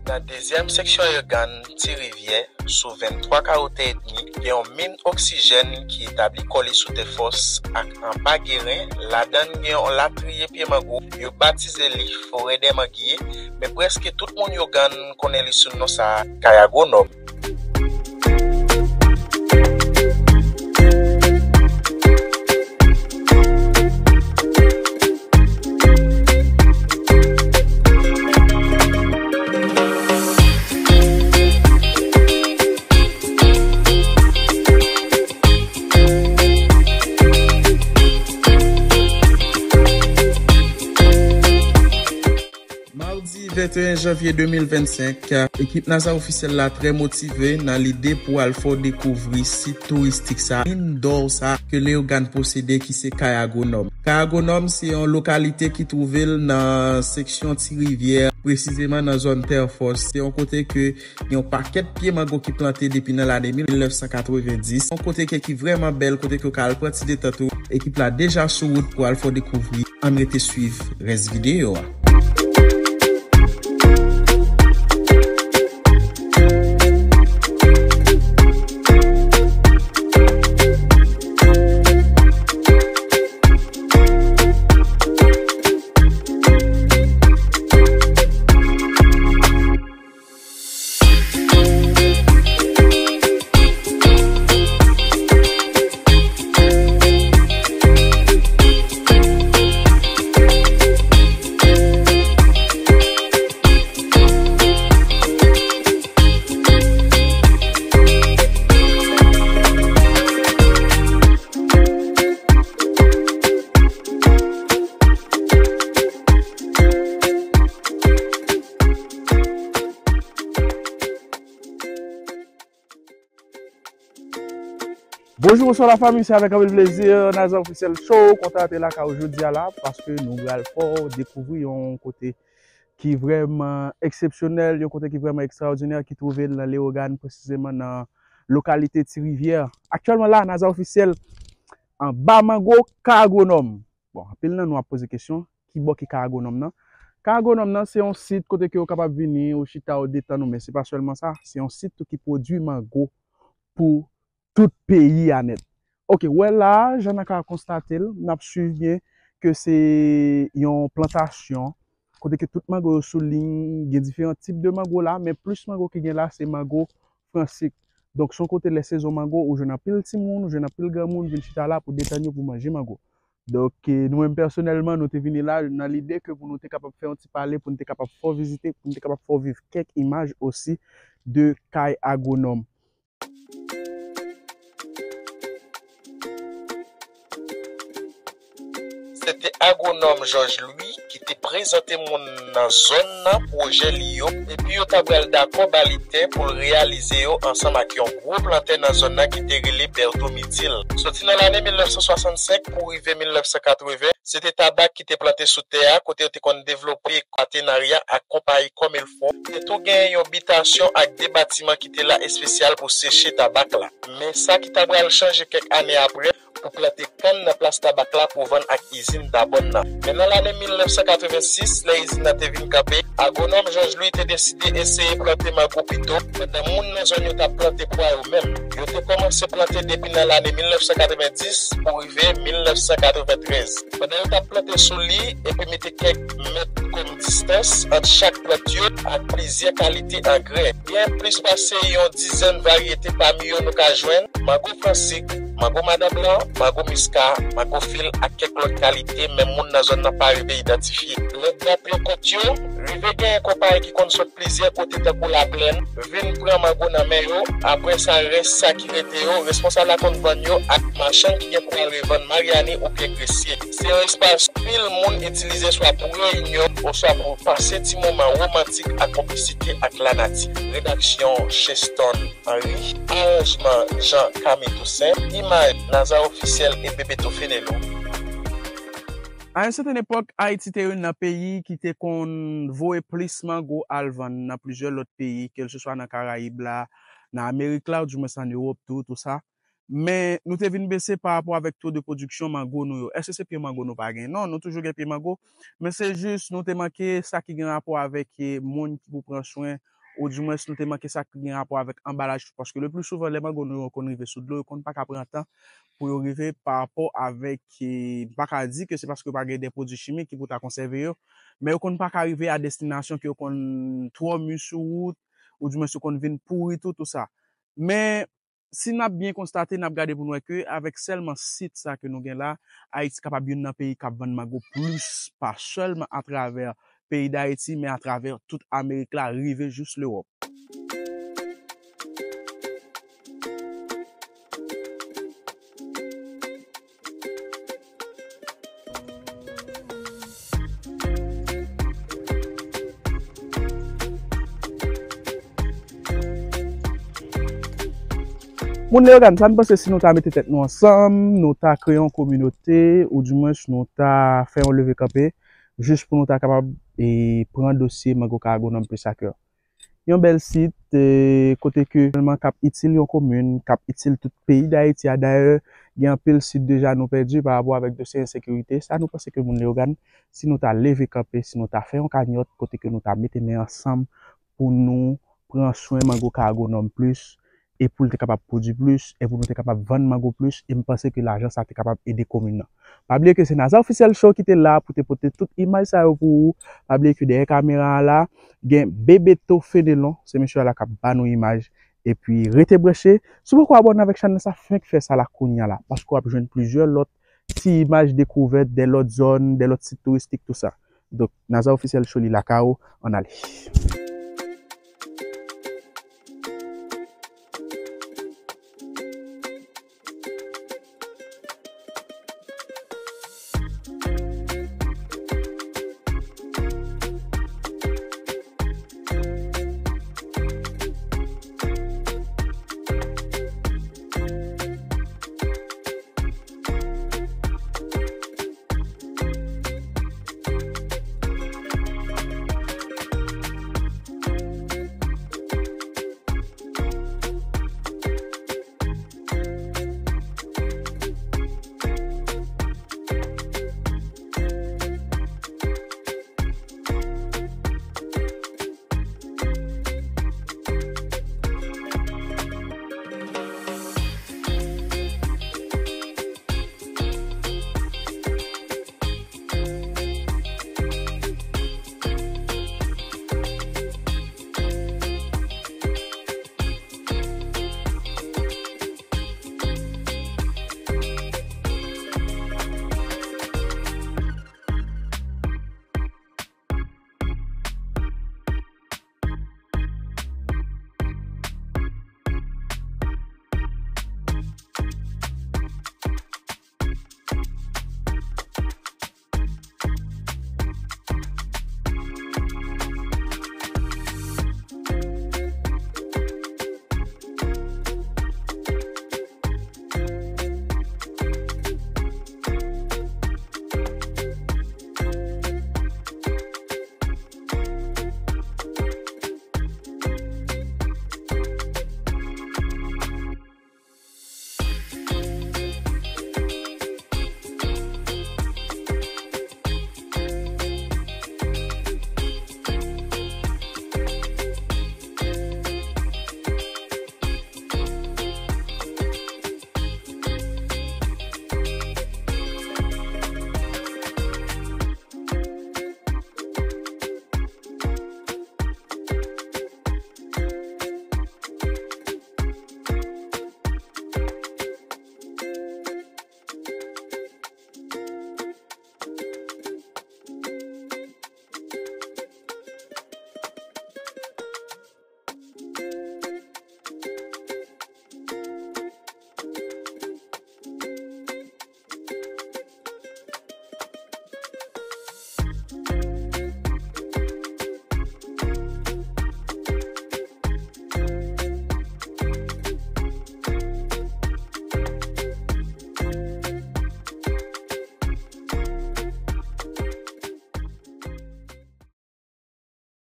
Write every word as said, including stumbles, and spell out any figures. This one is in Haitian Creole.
Nan dezyèm seksyon Eogàn, Ti Rivyè, sou venntwa kawo tè edmi, gen yon min oksijèn ki etabli kò li sou tè fòs ak anba Guérin. Ladan l gen yon latriye pye mango, yo batize li Forêt des Manguiers, men prèske tout moun Eogàn konnen li sou non sa a, Kay Agwonòm. Mawdi venteyen janvye de mil vennsenk, ekip Naza Ofisyèl la trè motive nan lide pou al fè w dekouvri sit touristik sa, min dò sa ke Leyogàn posede, ki se Kay Agwonòm. Kay Agwonòm se yon lokalite ki twouve l nan seksyon Ti Rivyè, presizeman nan zòn Tè Fòs. Se yon kote ke yon pakèt pye mango ki plante depi nan lane mil nèf san katrevenndis. Yon kote ke ki vrèman bèl, kote ke w ka al pran ti detant ou. Ekip la deja sou wout pou al fè w dekouvri. Ann rete swiv rès videyo a. Bonjou, bonswa lafanmi, se avèk anpil plezi Naza Ofisyèl Show kontan antre lakay ou jodi a la, paske nou pral fè w dekouvri yon kote ki vrèman eksepsyonèl, yon kote ki vrèman ekstraòdinè, ki twouve l nan Leyogàn, presizeman nan lokalite Ti Rivyè. Aktyèlman la, Naza Ofisyèl anba mango Kay Agwonòm. Bon, anpil nan nou ap poze kesyon, ki bò ki Kay Agwonòm nan? Kay Agwonòm nan se yon sit kote ke ou kapab vini, ou chita, ou detann ou, men se pa sèlman sa, se yon sit tou ki pwodui mango pou tout peyi a nèt. Oke, ou wè la, jan n a ka konstate l, n ap swiv byen ke se yon plantasyon, kote ke tout mango yo sou liy, gen diferan tip de mango la, men plis mango ki gen la, se mango fransik. Donk, se yon kote lè sezon mango, ou jwenn anpil timoun, ou jwenn anpil granmoun vin chita la pou detann yo, pou manje mango. Donk, e, nou menm pèsonèlman, nou te vini la nan lide ke pou nou te kapab fè yon ti pale, pou nou te kapab fè w vizite, pou nou te kapab fè w viv kèk imaj osi de Kay Agwonòm. Se te agwonòm Jòj Lwi ki te prezante moun nan zòn nan pwojè li yo, epi yo ta pral dakò ba li tè pou l reyalize yo ansanm ak yon gwo plantè nan zòn nan ki te rele Bertho Mitil. Soti nan lane mil nèf san swasannsenk pou rive mil nèf san katreven, se te tabak ki te plante sou tè a, kote yo te konn devlope patenarya ak konpayi kòm il fo. Te tou gen yon bitasyon ak de batiman ki te la espesyal pou seche tabak la. Men sa ki ta pral chanje kèk ane apre, pou plante kann nan plas tabak la pou vann ak izin Dabòn nan. Men nan lane mil nèf san katrevensis, lè izin nan te vin kanpe, agwonòm Jòj Lwi te deside eseye plante mango pito, pandan moun nan zòn yo t ap plante pwa yo menm. Yo te kòmanse plante depi nan lane mil nèf san katrevendis pou rive mil nèf san katreventrèz. Pandan yo t ap plante sou li epi mete kèk mèt kòm distans ant chak plant yo ak plizyè kalite angrè. Gen plis pase yon dizèn varyete, pami yo nou ka jwenn mango fransik, mango madan blan, mango miska, mango fil ak kèk lòt kalite, men moun nan zòn nan pa rive idantifye. Lè dat rekòt yo rive, genyen konpayi ki konn sot plizyè kote tankou Laplèn vin pran mango nan men yo. Apre sa, rès sa ki rete yo, responsab la konn vann yo ak machann ki gen pou al revann Maryani oubyen Gresye. Se yon espas pil moun itilize swa pou reyinyon oswa pou pase ti moman womantik ak konplisite ak lanati. Redaksyon Cheston Henry, aranjman Jean Camille Toussaint, imaj Naza Ofisyèl e Bebeto Fenelou. A yon sèten epòk, Ayiti te youn nan peyi ki te konn voye plis mango al vann nan plizyè lòt peyi, kèlseswa nan Karayib la, nan Amerik la, oudimwens ann Ewòp tou, tou sa. Men nou te vin bese pa rapò avèk to de pwodiksyon mango nou yo. Èske se pye mango nou pa gen? Non, nou toujou gen pye mango, men se jis nou te manke sa ki gen rapò avèk, e, moun ki pou pran swen, oudimwens nou te manke sa ki gen rapò avèk anbalaj tou, paske le pli souvan lè mango nou yo konn rive sou dlo, yo konn pa ka pran tan pou yo rive pa rapò avèk, e, m pa ka di ke se paske yo pa gen de pwodui chimik ki pou ta konsève yo, men yo konn pa ka rive a destinasyon, ke yo konn twò mi sou wout, oudimwens yo konn vin pouri tou, tou sa. Men si n ap byen konstate, n ap gade pou n wè ke avèk sèlman sit sa ke nou gen la, Ayiti kapab youn nan peyi k ap vann mango plis, pa sèlman atravè peyi Dayiti, men atravè tout Amerik la, rive jis Lewòp. Moun Leyogàn, sa n panse si nou ta mete tèt nou ansanm, nou ta kreye yon kominote, oudimwens nou ta fè yon leve kanpe, jis pou nou ta kapab, e, pran dosye mango Karago Nòm plis a kè. Yon bèl sit, e, kote ke sèlman k ap itil yon komin, k ap itil tout peyi Dayiti a. Dayè, gen anpil sit deja nou pèdi pa rapò avèk dosye ensekirite. Sa nou panse ke moun Leyogàn, si nou ta leve kanpe, si nou ta fè yon kanyòt kote ke nou ta mete men ansanm pou nou pran swen mango Karago Nòm plis, e pou l te kapab pwodui plis, e pou nou te kapab vann mango plis, e m panse ke lajan sa te kapab ede komin nan. Pa bliye ke se Naza Officiel Show ki te la pou te pote tout imaj sa yo pou ou. Pa bliye ke dèyè kamera a la, gen Bebeto Fenelon, se mesye a la k ap ba nou imaj. Epi rete branche. Si w poko abòne avèk chanèl sa, fenk fè sa la kounye a la, paske w ap jwenn plizyè lòt ti imaj dekouvèt de lòt zòn, de lòt sit touristik, tou sa. Donk, Naza Officiel Show li lakay ou, ann ale.